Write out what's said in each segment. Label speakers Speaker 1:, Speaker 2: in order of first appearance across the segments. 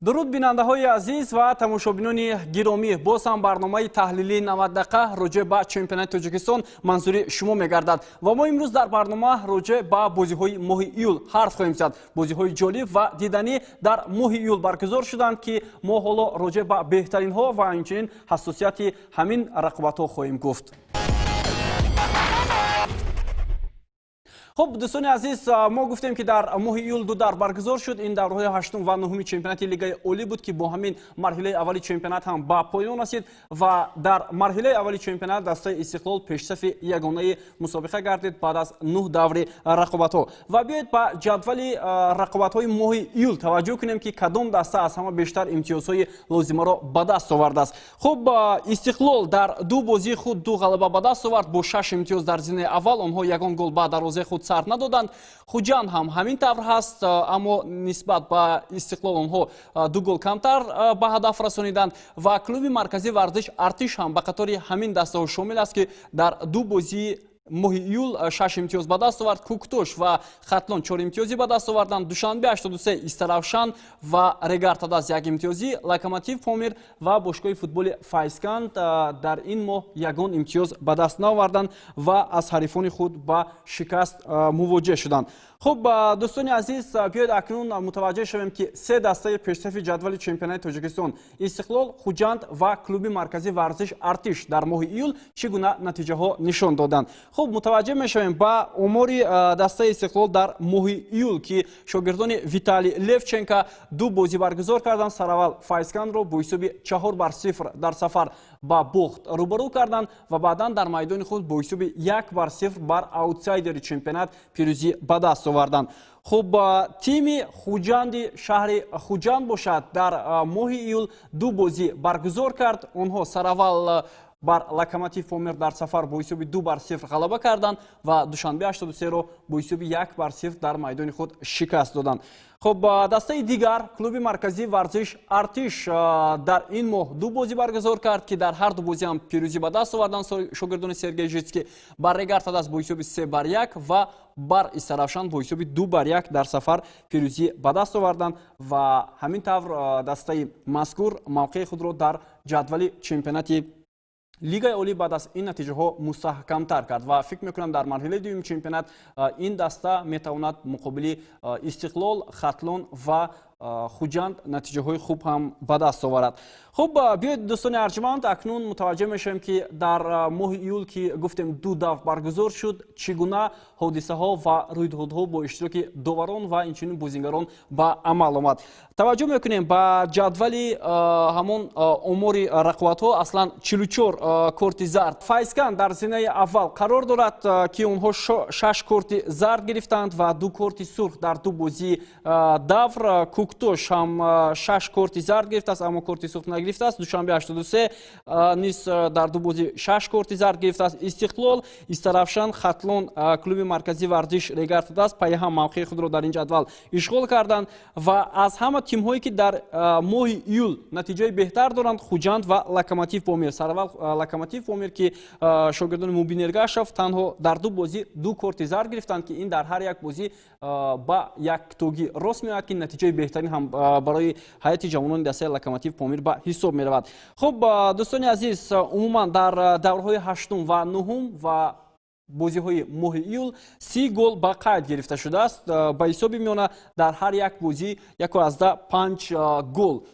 Speaker 1: Дуруд, бинандаҳои азиз ва тамошобинони гиромӣ. Боз ҳам барномаи таҳлилии 90 дақиқа роҷеъ ба чемпионати Тоҷикистон манзури шумо мегардад ва мо имрӯз дар барнома роҷеъ ба бозиҳои моҳи июл ҳарф хоҳем зад. Бозиҳои ҷолиб ва диданӣ дар моҳи июл баргузор шуданд, ки мо ҳоло роҷеъ ба беҳтаринҳо ва инчунин ҳассосияти ҳамин рақобатҳо хоҳем гуфт. Хуб, дӯстони азиз, мо гуфтем, ки дар моҳи июл ду давр баргузор шуд. Ин даврҳои ҳаштум ва нуҳуми чемпионати Лигаи Олӣ буд, ки бо ҳамин марҳилаи аввали чемпионат ҳам ба поён расид ва дар марҳилаи аввали чемпионат дастаи Истиқлол пешсафи ягонаи мусобиқа гардид баъд аз 9 даври рақобатҳо. Ва биёед, ба ҷадвали рақобатҳои моҳи июл таваҷҷӯҳ кунем, ки кадом даста аз ҳама бештар имтиёзҳои лозимаро ба даст овардааст. Хуб, Истиқлол дар ду бозии худ ду ғалаба ба даст овард, бо шаш имтиёз дар зинаи аввал. Онҳо ягон гол ба дарвозаи худ сар надоданд. Хуҷанд ҳам ҳамин тавр ҳаст, аммо нисбат ба Истиқлол онҳо ду гол камтар ба ҳадаф расониданд ва клуби марказии варзиш Артиш ҳам ба қатори ҳамин дастаҳо шомил аст, ки дар ду бозии моҳи июл шаш имтиёз ба даст овард. Кӯктош ва Хатлон чор имтиёзӣ ба даст оварданд. Душанбе 83, Истаравшан ва Регар-ТадАЗ як имтиёзӣ, Локомотив Помир ва бошгоҳи футболи Файзканд дар ин моҳ ягон имтиёз ба даст наоварданд ва аз ҳарифони худ ба шикаст мувоҷеҳ шуданд. Хуб, дӯстони азиз, биёед, акнун мутаваҷҷеҳ шавем, ки се дастаи пешсафи ҷадвали чемпионати Тоҷикистон, Истиқлол, Хуҷанд ва клуби марказии варзиш Артиш, дар моҳи июл чӣ гуна натиҷаҳо нишон доданд. Хуб, мутаваҷҷеҳ мешавем ба омори дастаи Истиқлол дар моҳи июл, ки шогирдони Виталий Левченко ду бозӣ баргузор карданд. Сараввал Файзкандро бо ҳисоби 4-0 дар сафар ба бохт рӯбарӯ карданд ва баъдан дар майдони худ бо ҳисоби 1-0 бар аутсайдери чемпионат пирӯзӣ ба даст оварданд. Хуб, тими Хуҷанди шаҳри Хуҷанд бошад, дар моҳи июл ду бозӣ баргузор кард. Онҳо сараввал бар Локомотив Помир дар сафар бо ҳисоби 2-0 ғалаба карданд ва Душанбе 83-ро бо ҳисоби 1-0 дар майдони худ шикаст доданд. Хуб, дастаи дигар, клуби марказии варзиш Артиш, дар ин моҳ ду бозӣ баргузор кард, ки дар ҳар ду бозӣ ҳам пирӯзӣ ба даст оварданд. Шогирдони Сергей Житский бар Регар-ТадАЗ бо ҳисоби 3-1 ва бар Истаравшан бо ҳисоби 2-1 дар сафар пирӯзӣ ба даст оварданд ва ҳамин тавр дастаи мазкур мавқеи худро дар ҷадвали чемпионати Лигаи Олӣ баъд аз ин натиҷаҳо мустаҳкамтар кард ва фикр мекунам, дар марҳилаи дуюми чемпионат ин даста метавонад муқобили Истиқлол, Хатлон ва Хуҷанд натиҷаҳои хуб ҳам ба даст оварад. Хуб, биёед, дӯстони арҷманд, акнун мутаваҷҷеҳ мешавем, ки дар моҳи июл, ки гуфтем ду давр баргузор шуд, чӣ гуна ҳодисаҳо ва рӯйдодҳо бо иштироки доварон ва инчунин бозингарон ба амал омад. Таваҷҷӯҳ мекунем ба ҷадвали ҳамон омори рақобатҳо. Аслан 44 корти зард. Файзканд дар зинаи аввал қарор дорад, ки онҳо шаш корти зард гирифтанд ва ду корти сурх дар ду бозии давр. Кӯктош ҳам шаш корти зард гирифтааст, аммо корти сурх нагирифтааст. Душанбе 83 низ дар ду бозӣ шаш корти зард гирифтааст. Истиқлол, Истаравшан, Хатлон, клуби марказии варзиш Регар-ТадАЗ пайҳам мавқеи худро дар ин ҷадвал ишғол карданд ва аз ҳама тимҳое, ки дар моҳи июл натиҷаи беҳтар доранд, Хуҷанд ва Локомотив Помир. Сараввал Локомотив Помир, ки шогирдони Мубин Эргашев танҳо дар ду бозӣ ду корти зард гирифтанд, ки ин дар ҳар як бозӣ ба яктогӣ рост меояд, ки натиҷаи беҳтарин ҳам барои ҳайати ҷавонони дастаи Локомотив Помир ба ҳисоб меравад. Хуб, дӯстони азиз, умуман дар даврҳои ҳаштум ва нуҳум ва бозиҳои моҳи июл 30 гол ба қайд гирифта шудааст. Ба ҳисоби миёна дар ҳар як бозӣ 1,5 гол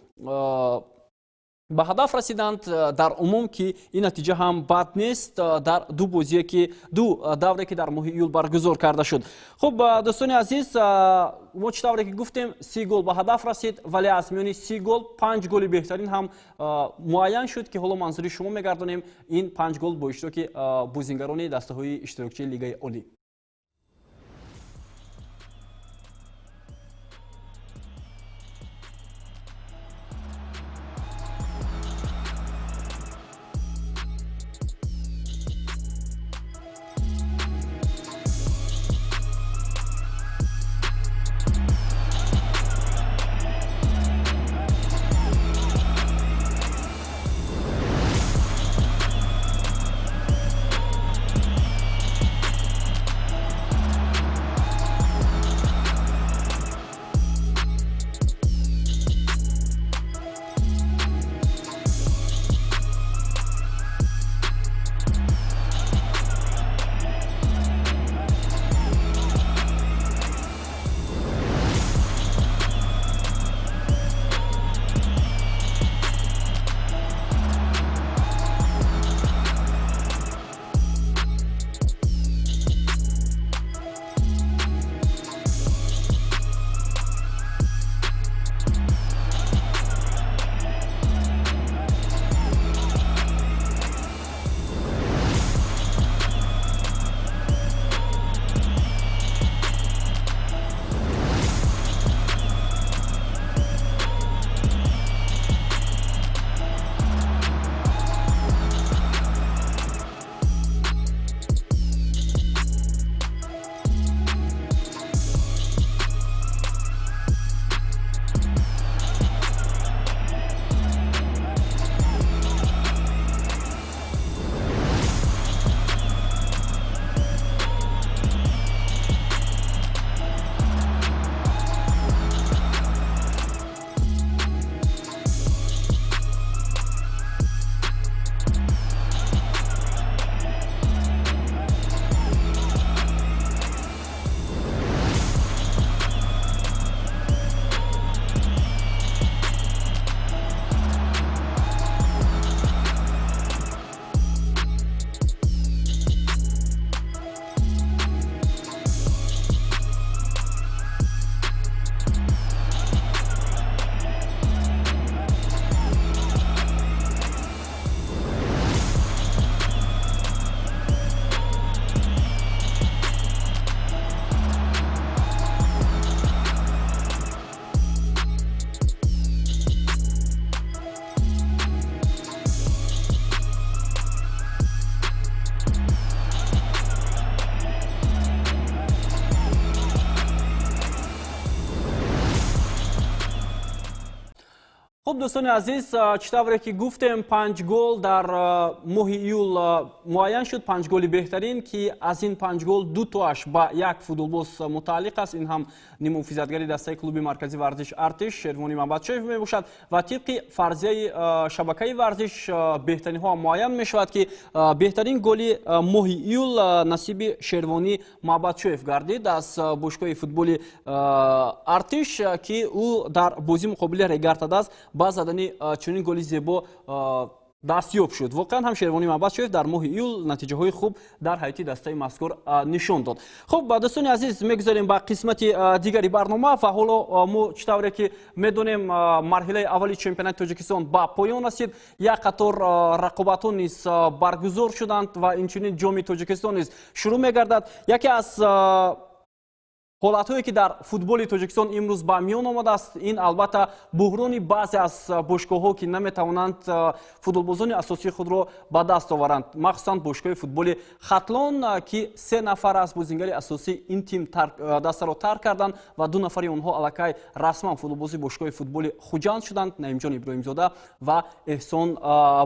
Speaker 1: ба ҳадаф расиданд дар умум, ки ин натиҷа ҳам бад нест дар ду бозие, ки ду давре, ки дар моҳи июл баргузор карда шуд. Хуб, дӯстони азиз, мо чӣ тавре ки гуфтем, 30 гол ба ҳадаф расид, вале аз миёни 30 гол панҷ голи беҳтарин ҳам муайян шуд, ки ҳоло манзури шумо мегардонем ин панҷ гол бо иштироки бозингарони дастаҳои иштирокчии Лигаи Олӣ. Хуб, дӯстони азиз, чӣ тавре ки гуфтем, 5 гол дар моҳи июл муайян шуд, 5 голи беҳтарин, ки аз ин 5 гол 2 тоаш ба як футболбоз мутааллиқ аст. Ин ҳам ниммуҳофизатгари дастаи клуби марказии варзиш Артиш Шервони Мамадшоев мебошад ва тибқи фарзияи шабакаи варзиш беҳтаринҳо муайян мешавад, ки беҳтарин голи моҳи июл насиби Шервони Мамадшоев гардид аз бошгоҳи футболи Артиш, ки ӯ дар бозӣ муқобили Регар-ТадАЗ ба задани чунин голи зебо дастёб шуд. Воқеан ҳам Шервони Мамадшоев дар моҳи июл натиҷаҳои хуб дар ҳайати дастаи мазкур нишон дод. Хуб, дӯстони азиз, мегузарем ба қисмати дигари барнома ва ҳоло мо чӣ тавре ки медонем, марҳилаи аввали чемпионати Тоҷикистон ба поён расид. Як қатор рақобатҳо низ баргузор шуданд ва инчунин ҷоми Тоҷикистон низ шурӯъ мегардад. Яке аз ҳолатҳое, ки дар футболи Тоҷикистон имрӯз ба миён омадааст, ин албатта буҳрони баъзе аз бошгоҳҳо, ки наметавонанд футболбозони асосии худро ба даст оваранд, махсусан бошгоҳи футболи Хатлон, ки 3 нафар аз бозингари асосии ин тим дастаро тарк карданд ва 2 нафари онҳо аллакай расман футболбози бошгоҳи футболи Хуҷанд шуданд, Наимҷон Иброҳимзода ва Эҳсон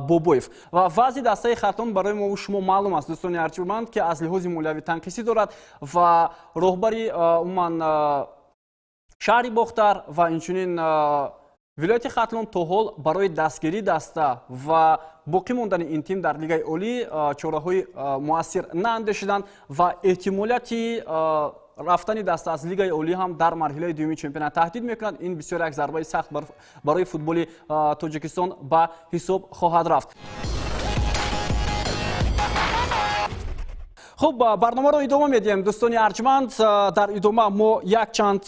Speaker 1: Бобоев. Ва вазъи дастаи Хатлон барои мо шумо маълум аст, дӯстони арҷманд, ки аз лиҳози молиявӣ танқисӣ дорад ва роҳбари умуман шаҳри Бохтар ва инчунин вилояти Хатлон то ҳол барои дастгирии даста ва боқӣ мондани ин тим дар Лигаи Олӣ чораҳои муассир наандешиданд ва эҳтимолияти рафтани даста аз Лигаи Олӣ ҳам дар марҳилаи дуюми чемпионат таҳдид мекунад. Ин бисёр як зарбаи сахт барои футболи Тоҷикистон ба ҳисоб хоҳад рафт. Хуб, барномаро идома медиҳем, дӯстони арҷманд. Дар идома мо якчанд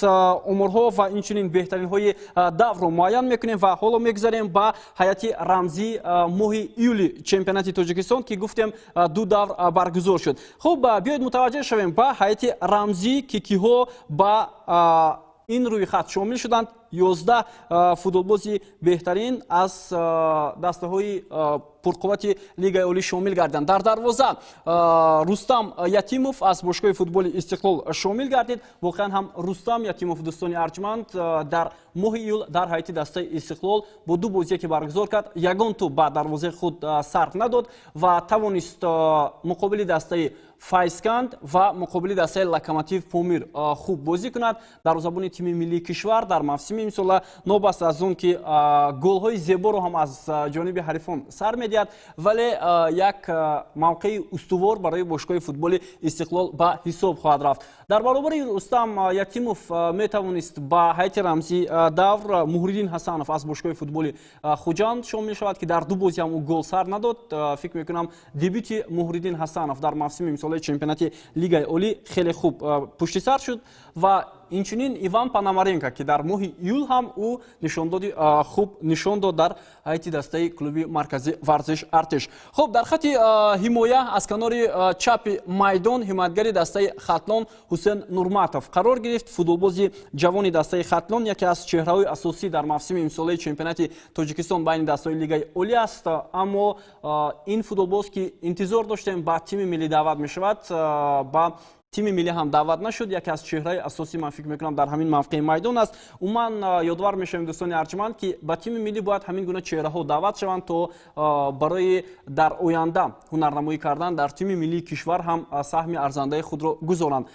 Speaker 1: умурҳо ва инчунин беҳтаринҳои даврро муайян мекунем ва ҳоло мегузарем ба ҳайати рамзии моҳи июли чемпионати Тоҷикистон, ки гуфтем 2 давр баргузор шуд. Хуб, биёед мутаваҷҷеҳ шавем ба ҳайати рамзӣ, ки киҳо ба ин рӯйхат шомил шуданд. 11 футболбози беҳтарин аз дастаҳои пурқуввати Лигаи Олӣ шомил гардиданд. Дар дарвоза Рустам Ятимов аз бошгоҳи футболи Истиқлол шомил гардид. Воқеан ҳам Рустам Ятимов, дӯстони арҷманд, дар моҳи июл дар ҳайати дастаи Истиқлол бо 2 бозие, ки баргузор кард, ягон тӯб ба дарвозаи худ сарф надод ва тавонист муқобили дастаи Файзканд ва муқобили дастаи Локомотив Помир хуб бозӣ кунад. Дарвозабони тими миллии кишвар дар мавсими имсола новобаста аз он ки голҳои зеборо ҳам аз ҷониби ҳарифон сар медиҳад, вале як мавқеи устувор барои бошгоҳи футболи Истиқлол ба ҳисоб хоҳад рафт. Дар баробари Рустам Ятимов метавонист ба ҳайати рамзии давр Муҳриддин Ҳасанов аз бошгоҳи футболи Хуҷанд шомил шавад, ки дар 2 бозӣ ҳам ӯ гол сар надод. Фикр мекунам, дебюти Муҳриддин Ҳасанов дар мавсими имсолаи чемпионати Лигаи Олӣ хеле хуб пушти сар шуд ва инчунин Иван Пономаренко, ки дар моҳи июл ҳам ӯ нишондоди хуб нишон дод дар ҳайати дастаи клуби марказии варзиш Артиш. Хуб, дар хати ҳимоя аз канори чапи майдон ҳимоятгари дастаи Хатлон Ҳусен Нурматов қарор гирифт. Футболбози ҷавони дастаи Хатлон яке аз чеҳраҳои асосӣ дар мавсими имсолаи чемпионати Тоҷикистон байни дастаҳои Лигаи Олӣ аст, аммо ин футболбоз, ки интизор доштем ба тими миллӣ даъват мешавад, ба тими миллӣ ҳам даъват нашуд. Яке аз чеҳраи асосӣ, ман фикр мекунам, дар ҳамин мавқеи майдон аст. Умуман ёдовар мешавем, дӯстони арҷманд, ки ба тими миллӣ бояд ҳамин гуна чеҳраҳо даъват шаванд, то барои дар оянда ҳунарнамоӣ кардан дар тими миллии кишвар ҳам саҳми арзандаи худро гузоранд.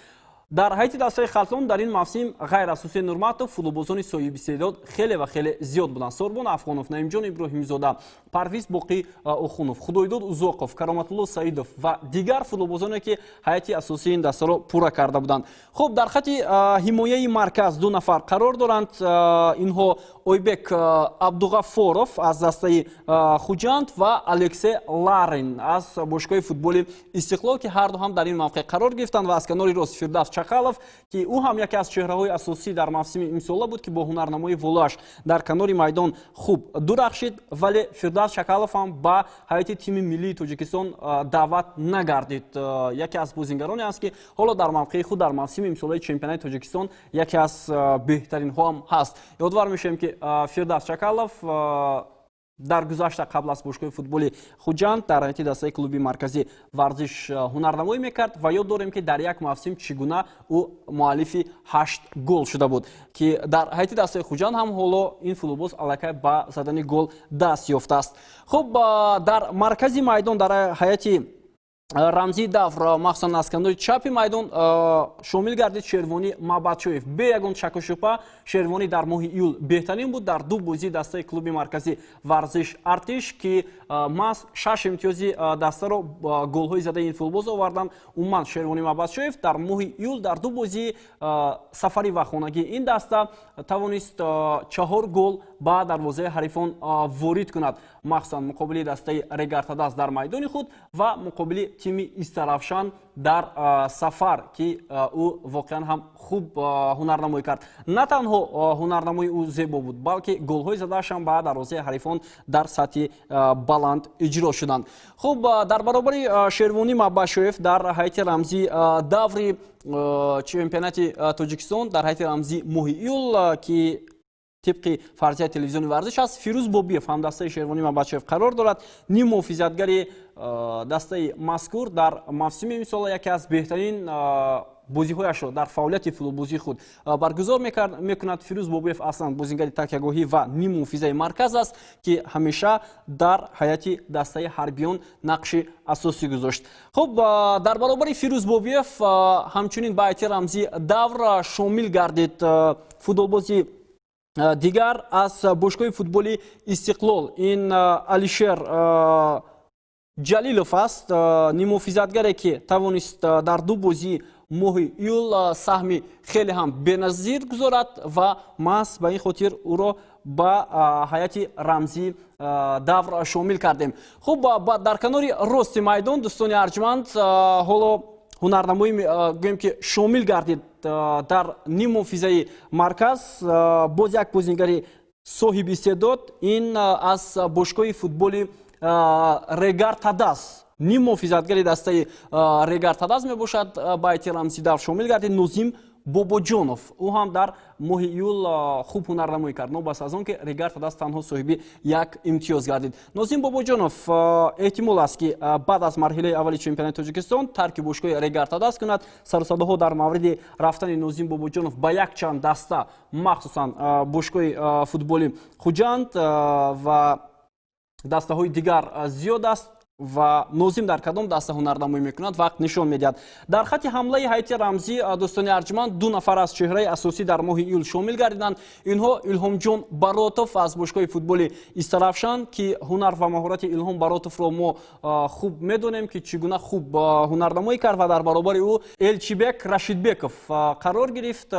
Speaker 1: Дар ҳайати дастаи Хатлон дар ин мавсим ғайр аз Ҳусен Нурматов футболбозони соҳибистеъдод хеле ва хеле зиёд буданд. Сорбон Афғонов, Наимҷон Иброҳимзода, Парвиз Боқӣ Охунов, Худойдод Узоқов, Кароматулло Саидов ва дигар футболбозоне, ки ҳайати асосии ин дастаро пурра карда буданд. Хуб, дар хати ҳимояи марказ 2 нафар қарор доранд. Инҳо Ойбек Абдуғаффоров аз дастаи Хуҷанд ва Алексей Ларин аз бошгоҳи футболи Истиқлол, ки ҳарду ҳам дар ин мавқеъ қарор гирифтанд ва аз канори рост Фирдавс Чақалов, ки ӯ ҳам яке аз чеҳраҳои асосӣ дар мавсими имсола буд, ки бо ҳунарнамои волоаш дар канори майдон хуб дурахшид, вале Фирдавс Чақалов ҳам ба ҳайати тими миллии Тоҷикистон даъват нагардид. Яке аз бозингароне аст, ки ҳоло дар мавқеи худ дар мавсими имсолаи чемпионати Тоҷикистон яке аз беҳтаринҳо ҳам ҳаст. Ёдовар мешавем, ки Фирдавс Чақалов Дар гузашта, қабл аз бошгоҳи футболи Хуҷанд, дар ҳайати дастаи клуби марказӣ Варзиш ҳунарнамоӣ мекард ва ёд дорем, ки дар як мавсим чӣ гуна ӯ муаллифи ҳашт гол шуда буд, ки дар ҳайати дастаи Хуҷанд ҳам ҳоло ин футболбоз аллакай ба задани гол даст ёфтааст. Хуб, дар маркази майдон, дар ҳайати рамзии давр, махсусан аз канори чапи майдон, шомил гардид Шервонӣ Мабатшоев. Бе ягон шаку шубҳа, Шервонӣ дар моҳи июл беҳтарин буд дар ду бозии дастаи клуби марказӣ Варзиш Артиш, ки маҳз шаш имтиёзи дастаро голҳои задаи ин футболбоз оварданд. Умуман, Шервонӣ Мабатшоев дар моҳи июл дар ду бозии сафарӣ ва хонагии ин даста тавонист чаҳор гол ба дарвозаи ҳарифон ворид кунад, махсусан муқобили дастаи Регартадаз дар майдони худ ва муқобили тими Истаравшан дар сафар, ки ӯ воқеан ҳам хуб ҳунарнамоӣ кард. На танҳо ҳунарнамои ӯ зебо буд, балки голҳои задааш ҳам ба дарвозаи ҳарифон дар сатҳи баланд иҷро шуданд. Хуб, дар баробари Шервонӣ Мабашоев дар ҳайати рамзии даври чемпионати Тоҷикистон, дар ҳайати рамзии моҳи июл, ки тибқи фарзияи телевизиони Варзиш аст, Фирӯз Бобиев, ҳамдастаи Шервонӣ Мабачев, қарор дорад. Ним муҳофизатгари дастаи мазкур дар мавсими имсола яке аз беҳтарин бозиҳояшро дар фаъолияти футболбозии худ баргузор мекунад. Фирӯз Бобиев аслан бозингари такягоҳӣ ва ниммуҳофизаи марказ аст, ки ҳамеша дар ҳайати дастаи ҳарбиён нақши асосӣ гузошт. Хуб, дар баробари Фирӯз Бобиев ҳамчунин ба ҳайати рамзии давр шомил гардид футболбози дигар аз бошгоҳи футболи Истиқлол. Ин Алишер Ҷалилов аст, ниммуҳофизатгаре, ки тавонист дар ду бозии моҳи июл саҳми хеле ҳам беназир гузорад ва маҳз ба ин хотир ӯро ба ҳайати рамзии давр шомил кардем. Хуб, дар канори рости майдон, дӯстони арҷманд, ҳоло ҳунарнамоӣ гӯем, ки шомил гардид дар ниммуҳофизаи марказ боз як бозингари соҳиби истеъдод. Ин аз бошгоҳи футболи Регар Тадаз, ниммуҳофизатгари дастаи Регар Тадаз мебошад. Ба ҳайати рамзии давр шомил гардид Нозим Бобоҷонов. Ӯ ҳам дар моҳи июл хуб ҳунарнамоӣ кард, новобаста аз он ки Регар Тадаз танҳо соҳиби як имтиёз гардид. Нозим Бобоҷонов эҳтимол аст, ки баъд аз марҳилаи аввали чемпионати Тоҷикистон тарки бошгоҳи Регар Тадаз кунад. Сарусадоҳо дар мавриди рафтани Нозим Бобоҷонов ба якчанд даста, махсусан бошгоҳи футболи Хуҷанд ва дастаҳои дигар, зиёд аст ва Нозим дар кадом даста ҳунарнамоӣ мекунад, вақт нишон медиҳад. Дар хатти ҳамлаи ҳайати рамзӣ, дӯстони арҷманд, ду нафар аз чеҳраи асосӣ дар моҳи июл шомил гардиданд. Инҳо Илҳомҷон Баротов аз бошгоҳи футболи Истаравшан, ки ҳунар ва маҳорати Илҳом Баротовро мо хуб медонем, ки чӣ гуна хуб ҳунарнамоӣ кард, ва дар баробари ӯ Элчибек Рашидбеков қарор гирифт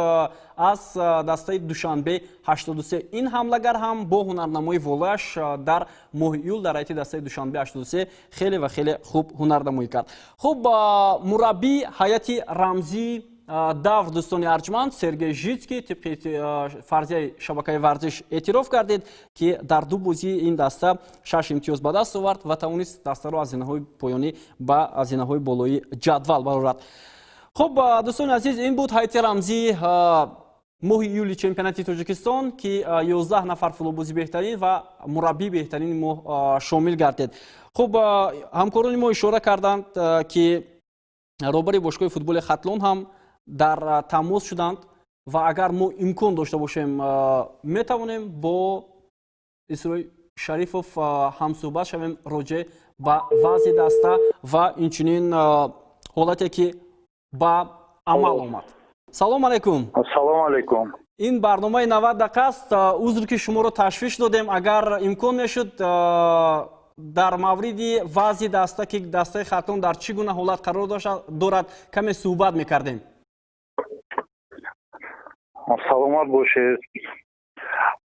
Speaker 1: аз дастаи Душанбе 83. Ин ҳамлагар ҳам бо ҳунарнамоии волояш дар моҳи июл дар ҳайати дастаи Душанбе 83 хеле ва хеле хуб ҳунарнамоӣ кард. Хуб, мураббии ҳайати рамзии давр, дӯстони арҷманд, Сергей Житский, тибқи фарзияи шабакаи Варзиш эътироф кардед, ки дар ду бозии ин даста шаш имтиёз ба даст овард ва тавонист дастаро аз зинаҳои поёнӣ ба зинаҳои болоии ҷадвал барорад. Хуб, дӯстони азиз, ин буд ҳайати рамзии моҳи июли чемпионати Тоҷикистон, ки 11 нафар футболбози беҳтарин ва мураббии беҳтарини моҳ шомил гардид. Хуб, ҳамкорони мо ишора карданд, ки роҳбари бошгоҳи футболи Хатлон ҳам дар тамос шуданд ва агар мо имкон дошта бошем, метавонем бо Исроил Шарифов ҳамсӯҳбат шавем роҷеъ ба вазъи даста ва инчунин ҳолате, ки ба амал омад. Салом алайкум.
Speaker 2: Ассалому алайкум.
Speaker 1: Ин барномаи 90 дақиқа аст. Узр, ки шуморо ташвиш додем. Агар имкон мешуд, дар мавриди вазъи даста, ки дастаи Хатлон дар чӣ гуна ҳолат қарор дорад, каме суҳбат мекардем.
Speaker 2: Саломат бошед.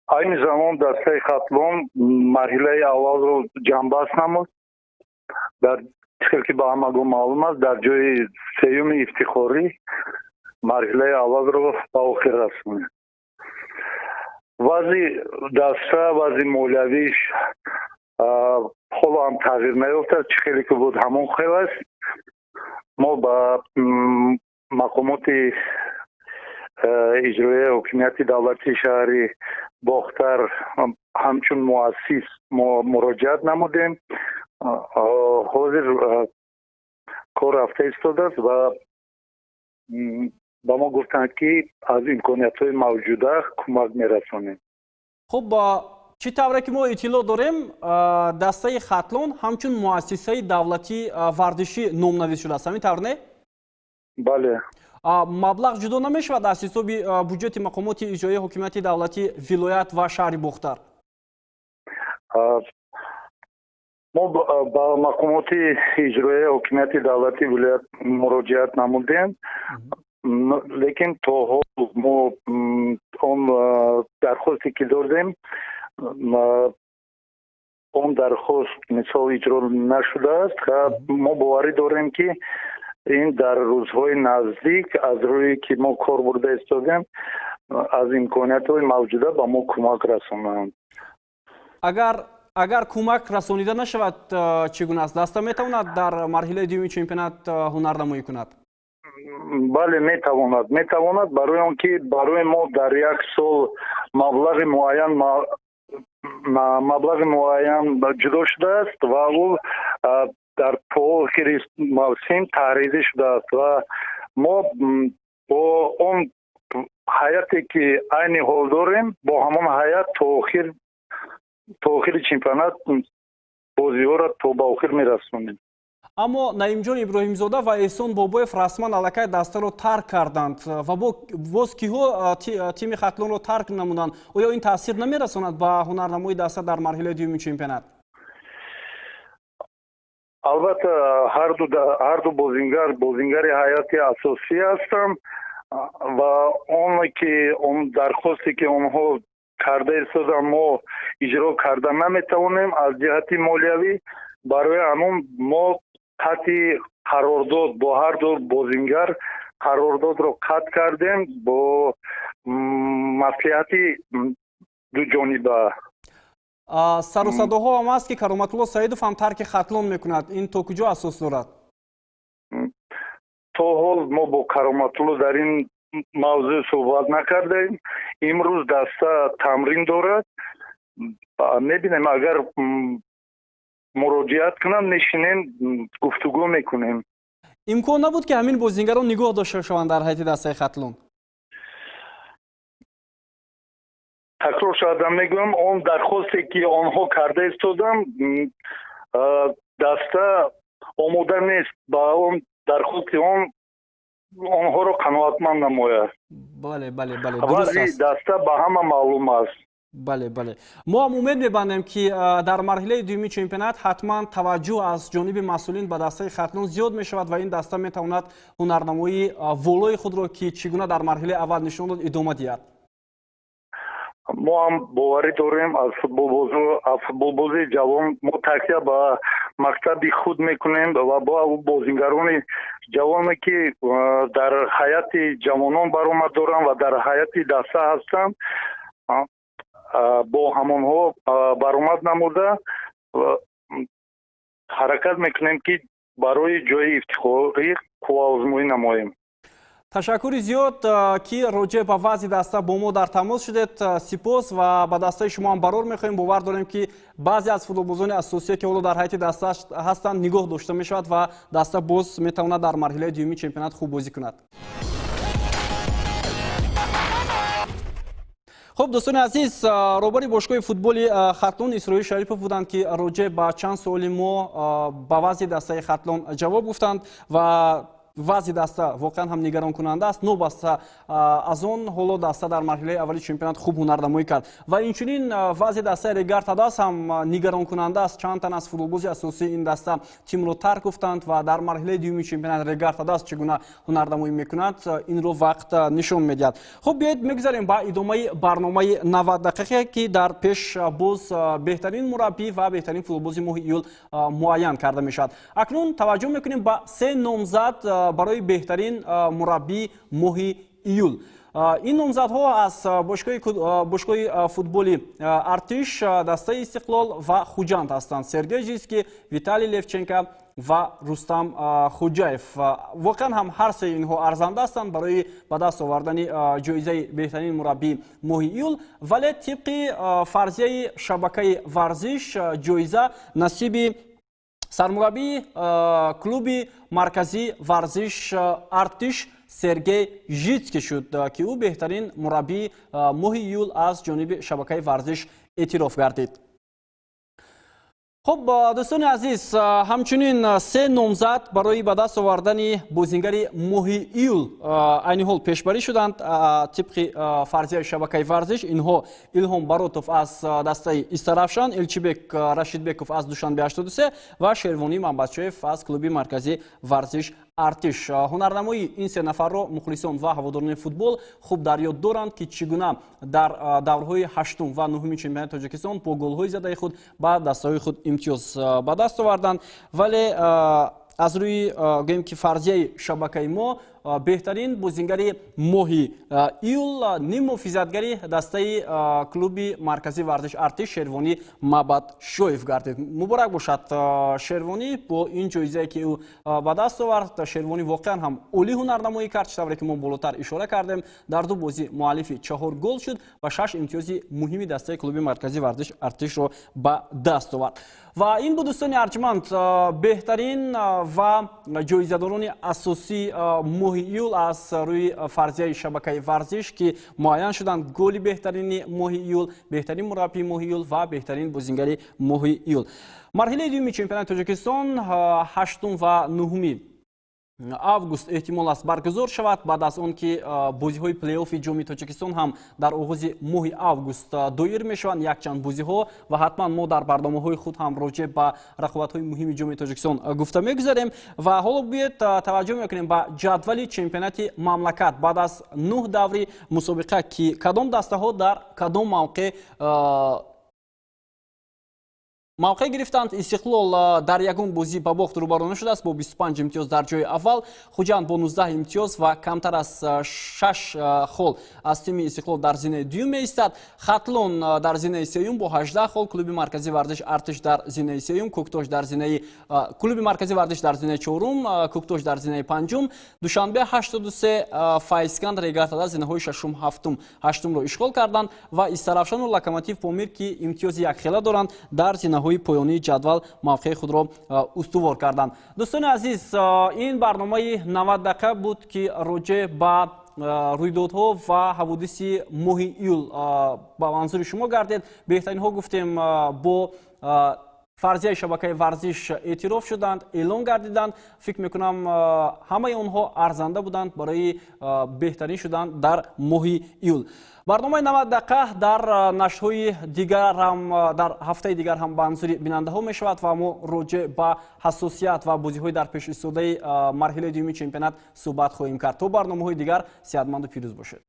Speaker 2: Айни замон дастаи Хатлон марҳилаи аввалро ҷамъбаст намуд. Дар хел ки ба ҳамагон маълум аст, дар ҷои сеюми ифтихорӣ марҳилаи аввалро ба охир расонид. Вазъи даста, вазъи молиявиш ҳоло ҳам тағйир наёфтааст, чӣ хеле ки буд, ҳамон хел аст. Мо ба мақомоти Иҷроияи ҳокимияти давлатии шаҳри Бохтар ҳамчун муассис мо муроҷиат намудем. Ҳозир кор рафта истодааст ва ба мо гуфтанд, ки аз имкониятҳои мавҷуда кӯмак мерасонем.
Speaker 1: Хуб, чӣ тавре ки мо иттилоъ дорем, дастаи Хатлон ҳамчун муассисаи давлатии варзишӣ номнавис шудааст, ҳамин тавр, не?
Speaker 2: Бале.
Speaker 1: Маблағ ҷудо намешавад аз ҳисоби буҷети мақомоти иҷроияи ҳокимияти давлатии вилоят ва шаҳри Бохтар?
Speaker 2: Мо ба мақомоти иҷроияи ҳокимияти давлатии вилоят муроҷиат намудем, лекин то ҳол мо он дархосте, ки додем, он дархост, мисол, иҷро нашудааст. Мо боварӣ дорем, ки ин дар рӯзҳои наздик, аз рӯе ки мо кор бурда истодем, аз имкониятҳои мавҷуда ба мо кӯмак расонанд.
Speaker 1: Агар кӯмак расонида нашавад, чӣ гуна аст? Даста метавонад дар марҳилаи дуюми чемпионат ҳунарнамоӣ кунад?
Speaker 2: Бале, метавонад, барои он ки барои мо дар як сол маблағи муайян ҷудо шудааст ва ӯ дар то охири мавсим таҳрирӣ шудааст ва мо бо он ҳайате, ки айни ҳол дорем, бо ҳамон ҳайат то охири чемпионат бозиҳоро то ба охир мерасонем.
Speaker 1: Аммо Наимҷон Иброҳимзода ва Эҳсон Бобоев расман аллакай дастаро тарк карданд ва боз киҳо тими Хатлонро тарк намуданд? Оё ин таъсир намерасонад ба ҳунарнамои даста дар марҳилаи дуюми чемпионат?
Speaker 2: Албатта, ҳарду бозингар бозингари ҳайати асосӣ ҳастанд ва оне ки он дархосте, ки онҳо карда истоданд, мо иҷро карда наметавонем аз ҷиҳати молиявӣ. Барои ҳамон мо қатъи қарордод бо ҳарду бозингар, қарордодро қатъ кардем бо маслиҳати дуҷониба.
Speaker 1: Сару садоҳо ҳам аст, ки Кароматулло Саидов ҳам тарки Хатлон мекунад. Ин то куҷо асос дорад?
Speaker 2: То ҳол мо бо Кароматулло дар ин мавзӯъ суҳбат накардаем. Имрӯз даста тамрин дорад, мебинем, агар муроҷиат кунанд, мешинем, гуфтугӯ мекунем.
Speaker 1: Имкон набуд, ки ҳамин бозингарон нигоҳ дошта шаванд дар ҳайати дастаи Хатлон?
Speaker 2: Такрор шудам, мегӯям, он дархосте, ки онҳо карда истоданд, даста омода нест ба он дархости он онҳоро қаноатманд намояд.
Speaker 1: Бале,
Speaker 2: дуруст. Даста ба ҳама маълум аст.
Speaker 1: Бале, мо ҳам умед мебандем, ки дар марҳилаи дуюми чемпионат ҳатман таваҷҷӯҳ аз ҷониби масъулин ба дастаи Хатлон зиёд мешавад ва ин даста метавонад ҳунарнамоии волои худро, ки чӣ гуна дар марҳилаи аввал нишон дод, идома диҳад.
Speaker 2: Мо ҳам боварӣ дорем аз футболбозии ҷавон. Мо такя ба мактаби худ мекунем ва бо бозингарони ҷавоне, ки дар ҳайати ҷавонон баромад доранд ва дар ҳайати даста ҳастанд, бо ҳамонҳо баромад намуда ҳаракат мекунем, ки барои ҷои ифтихорӣ қувваозмоӣ намоем.
Speaker 1: Ташаккури зиёд, ки роҷеъ ба вазъи даста бо мо дар тамос шудед. Сипос ва ба дастаи шумо ҳам барор мехоҳем. Бовар дорем, ки баъзе аз футболбозони асосие, ки ҳоло дар ҳайати даста ҳастанд, нигоҳ дошта мешавад ва даста боз метавонад дар марҳилаи дуюми чемпионат хуб бозӣ кунад. Хуб, дӯстони азиз, роҳбари бошгоҳи футболи Хатлон Исроил Шарипов буданд, ки роҷеъ ба чанд суоли мо ба вазъи дастаи Хатлон ҷавоб гуфтанд ва вазъи даста воқеан ҳам нигаронкунанда аст. Новобаста аз он, ҳоло даста дар марҳилаи аввали чемпионат хуб ҳунарнамоӣ кард. Ва инчунин вазъи дастаи Регар Тадаз ҳам нигаронкунанда аст. Чанд тан аз футболбози асосии ин даста тимро тарк гуфтанд ва дар марҳилаи дуюми чемпионат Регар Тадаз чӣ гуна ҳунарнамоӣ мекунад, инро вақт нишон медиҳад. Хуб, биёед, мегузарем ба идомаи барномаи 90 дақиқа, ки дар пеш боз беҳтарин мураббӣ ва беҳтарин футболбози моҳи июл муайян карда мешавад. Акнун таваҷҷӯҳ мекунем ба се номзад барои беҳтарин мураббии моҳи июл. Ин номзадҳо аз бошгоҳи футболи Артиш, дастаи Истиқлол ва Хуҷанд ҳастанд: Сергей Жицкий, Виталий Левченко. Ва Рустам Хуҷаев. Воқеан ҳам ҳар сеи инҳо арзанда ҳастанд барои ба даст овардани ҷоизаи беҳтарин мураббии моҳи июл, вале тибқи фарзияи шабакаи варзиш ҷоиза насиби сармураббии клуби марказии варзиш Артиш Сергей Житский шуд, ки ӯ беҳтарин мураббии моҳи июл аз ҷониби шабакаи варзиш эътироф гардид. Хуб, дӯстони азиз, ҳамчунин се номзад барои ба даст овардани бозингари моҳи июл айни ҳол пешбарӣ шуданд. Тибқи фарзияи шабакаи варзиш, инҳо Илҳом Баротов аз дастаи Истаравшан, Элчибек Рашидбеков аз Душанбе 83 ва Шервонӣ Мамбатшоев аз клуби марказии варзиш Артиш. Ҳунарнамоии ин се нафарро мухлисон ва ҳаводорони футбол хуб дар ёд доранд, ки чӣ гуна дар даврҳои ҳаштум ва нуҳуми чемпионати Тоҷикистон бо голҳои задаи худ ба дастаҳои худ имтиёз ба даст оварданд. Вале аз рӯи, гӯем ки, фарзияи шабакаи мо, беҳтарин бозингари моҳи июл ниммуҳофизатгари дастаи клуби марказии варзиш Артиш Шервонӣ Мабадшоев гардид. Муборак бошад Шервонӣ бо ин ҷоизае, ки ӯ ба даст овард. Шервонӣ воқеан ҳам олӣ ҳунарнамоӣ кард. Чӣ тавре ки мо болотар ишора кардем, дар ду бозӣ муаллифи чаҳор гол шуд ва шаш имтиёзи муҳими дастаи клуби марказии варзиш Артишро ба даст овард. Ва ин буд, дӯстони арҷманд, беҳтарин ва ҷоизадорони асосии моҳи июл аз рӯи фарзияи шабакаи варзиш, ки муайян шуданд: голи беҳтарини моҳи июл, беҳтарин мураббии моҳи июл ва беҳтарин бозингари моҳи июл. Марҳилаи дуюми чемпионати Тоҷикистон ҳаштум ва нуҳуми август эҳтимол аст баргузор шавад, баъд аз он ки бозиҳои плейофи Ҷоми Тоҷикистон ҳам дар оғози моҳи август доир мешаванд, якчанд бозиҳо. Ва ҳатман мо дар барномаҳои худ ҳам роҷеъ ба рақобатҳои муҳими Ҷоми Тоҷикистон гуфта мегузарем. Ва ҳоло биёед, таваҷҷӯҳ мекунем ба ҷадвали чемпионати мамлакат баъд аз нӯҳ даври мусобиқа, ки кадом дастаҳо дар кадом мавқеъ гирифтанд. Истиқлол дар ягон бозӣ ба бохт рӯбарӯ нашудааст, бо 25 имтиёз дар ҷои аввал. Хуҷанд бо 19 имтиёз ва камтар аз 6 хол аз тими Истиқлол дар зинаи дуюм меистад. Хатлон дар зинаи сеюм бо 18 хол, клуби марказии варзиш Артиш дар зинаи сеюм, Кӯктош дар зинаи, клуби марказии варзиш дар зинаи чорум, Кӯктош дар зинаи панҷум, Душанбе 83, Файзканд, Регар-ТадАЗ зинаҳои шашум, ҳафтум, ҳаштумро ишғол карданд ва Истаравшану Локомотив Помир, ки имтиёзи якхела доранд, дар зинаҳои поёнии ҷадвал мавқеи худро устувор карданд. Дӯстони азиз, ин барномаи 90 дақиқа буд, ки роҷеъ ба рӯйдодҳо ва ҳаводиси моҳи июл ба манзури шумо гардед. Беҳтаринҳо, гуфтем, бо фарзияи шабакаи варзиш эътироф шуданд, эълон гардиданд. Фикр мекунам, ҳамаи онҳо арзанда буданд барои беҳтарин шудан дар моҳи июл. Барномаи 90 дақиқа дар нашрҳои дигарам, дар ҳафтаи дигар ҳам ба манзури бинандаҳо мешавад ва мо роҷеъ ба ҳассосият ва бозиҳои дар пеш истодаи марҳилаи дуюми чемпионат суҳбат хоҳем кард. То барномаҳои дигар сеҳатманду пирӯз бошед.